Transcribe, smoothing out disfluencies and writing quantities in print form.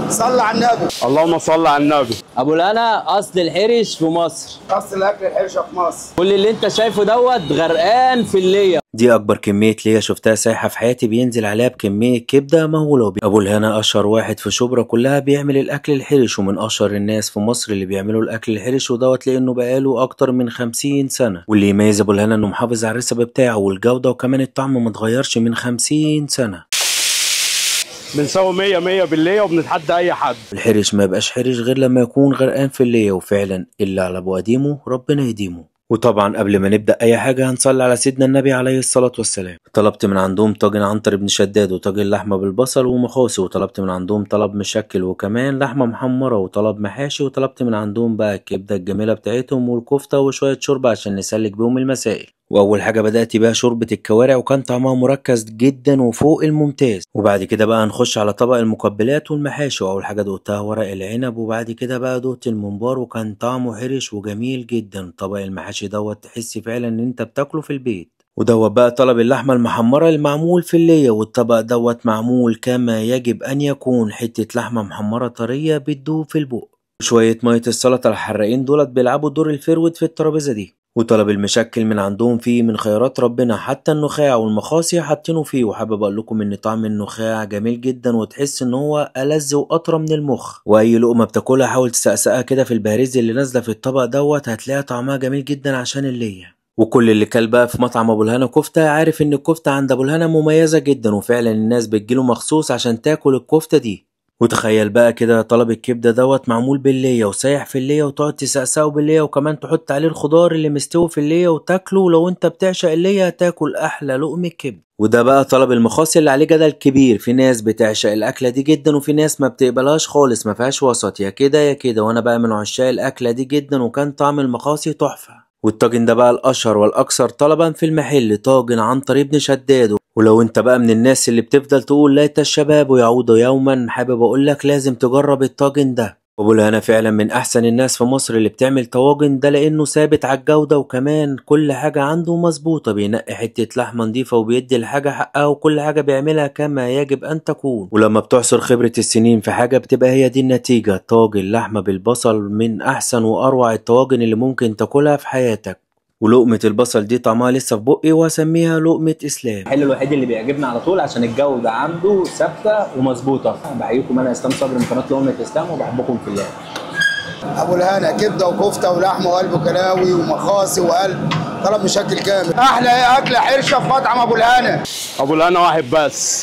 صلى على النبي. اللهم صل على النبي. ابو الهنا اصل الحرش في مصر، اصل الاكل الحرشه في مصر. كل اللي انت شايفه دوت غرقان في الليه. دي اكبر كمية ليا شفتها سايحه في حياتي، بينزل عليها بكمية كبده مهولة. ابو الهنا اشهر واحد في شبرا كلها بيعمل الاكل الحرش، ومن اشهر الناس في مصر اللي بيعملوا الاكل الحرش، ودوت لانه بقاله اكتر من 50 سنة. واللي يميز ابو الهنا انه محافظ على ال recipe بتاعه والجودة، وكمان الطعم ما اتغيرش من 50 سنة. بنسوي 100 100 بالليه وبنتحدى اي حد. الحرش ما يبقاش حرش غير لما يكون غرقان في الليه، وفعلا اللي على ابو قديمة ربنا يديمه. وطبعا قبل ما نبدا اي حاجة هنصلي على سيدنا النبي عليه الصلاة والسلام. طلبت من عندهم طاجن عنتر بن شداد، وطاجن لحمه بالبصل ومخاصي، وطلبت من عندهم طلب مشكل وكمان لحمه محمرة، وطلب محاشي، وطلبت من عندهم بقى الكبده الجميلة بتاعتهم والكفته وشوية شوربة عشان نسلك بيهم المسائل. واول حاجة بدات بيها شوربة الكوارع، وكان طعمها مركز جدا وفوق الممتاز. وبعد كده بقى هنخش على طبق المقبلات والمحاشي، واول حاجة دقتها ورق العنب، وبعد كده بقى دقت الممبار وكان طعمه حرش وجميل جدا. طبق المحاشي دوت تحس فعلا ان انت بتاكله في البيت. ودوت بقى طلب اللحمة المحمره المعمول في الليه، والطبق دوت معمول كما يجب ان يكون، حتة لحمه محمرة طرية بتدوب في البق. شوية مية السلطة الحراقين دولت بيلعبوا دور الفرود في الترابيزة دي. وطلب المشكل من عندهم فيه من خيرات ربنا، حتى النخاع والمخاصي حاطينه فيه. وحابب اقول لكم ان طعم النخاع جميل جدا، وتحس ان هو ألذ واطرى من المخ. واي لقمة بتاكلها حاول تسقسقها كده في البهاريز اللي نازله في الطبق دوت، هتلاقي طعمها جميل جدا عشان الليه. وكل اللي كل بقى في مطعم ابو الهنا كفته عارف ان الكفتة عند ابو الهنا مميزة جدا، وفعلا الناس بتجيله مخصوص عشان تاكل الكفتة دي. وتخيل بقى كده طلب الكبده دوت معمول بالليه وسايح في الليه، وتقعد تسقسقه بالليه، وكمان تحط عليه الخضار اللي مستوي في الليه وتاكله. لو انت بتعشق الليه هتاكل احلى لقمة كبده. وده بقى طلب المخاصي اللي عليه جدل كبير، في ناس بتعشق الاكلة دي جدا وفي ناس ما بتقبلهاش خالص، ما فيهاش وسط، يا كده يا كده. وانا بقى من عشاق الاكلة دي جدا، وكان طعم المخاصي تحفة. والطاجن ده بقى الاشهر والاكثر طلبا في المحل، طاجن عنتر بن شداد. ولو انت بقى من الناس اللي بتفضل تقول ليت الشباب يعود يوما، حابب اقولك لازم تجرب الطاجن ده. وابو الهنا فعلا من احسن الناس في مصر اللي بتعمل طواجن ده، لانه ثابت على الجودة، وكمان كل حاجة عنده مظبوطة، بينقي حتة لحمه نظيفة وبيدي الحاجة حقها، وكل حاجة بيعملها كما يجب ان تكون. ولما بتعصر خبره السنين في حاجة بتبقى هي دي النتيجة. طاجن لحمه بالبصل من احسن واروع الطواجن اللي ممكن تاكلها في حياتك. ولقمه البصل دي طعمها لسه في بقي، واسميها لقمة اسلام. المحل الوحيد اللي بيعجبني على طول عشان الجودة عنده ثابتة ومظبوطه. بحييكم، انا اسلام صبري من قناة لقمة اسلام، وبحبكم في الله. ابو الهنا كبده وكفته ولحمه وقلب وكلاوي ومخاصي وقلب، طلب مشكل كامل. احلى اكله حرشه في مطعم ابو الهنا. ابو الهنا واحد بس.